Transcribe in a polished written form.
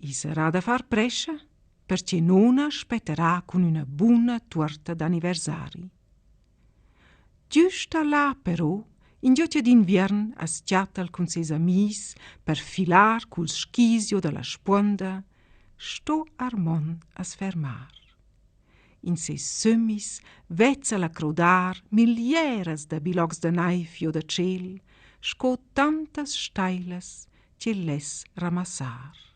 I sarà da far prescha, perche nona spettarà cun üna buna tuorta d'anniversari. Giüsta là però, ingio cha d'inviern as chatta'l cun seis amis per filar culs skis giò da la spuonda, sto Armon as fermar. In seis sömmis vezza'l a crodar millieras da bilocs da naiv giò da tschêl, sco tantas stailas ch'el less ramassar.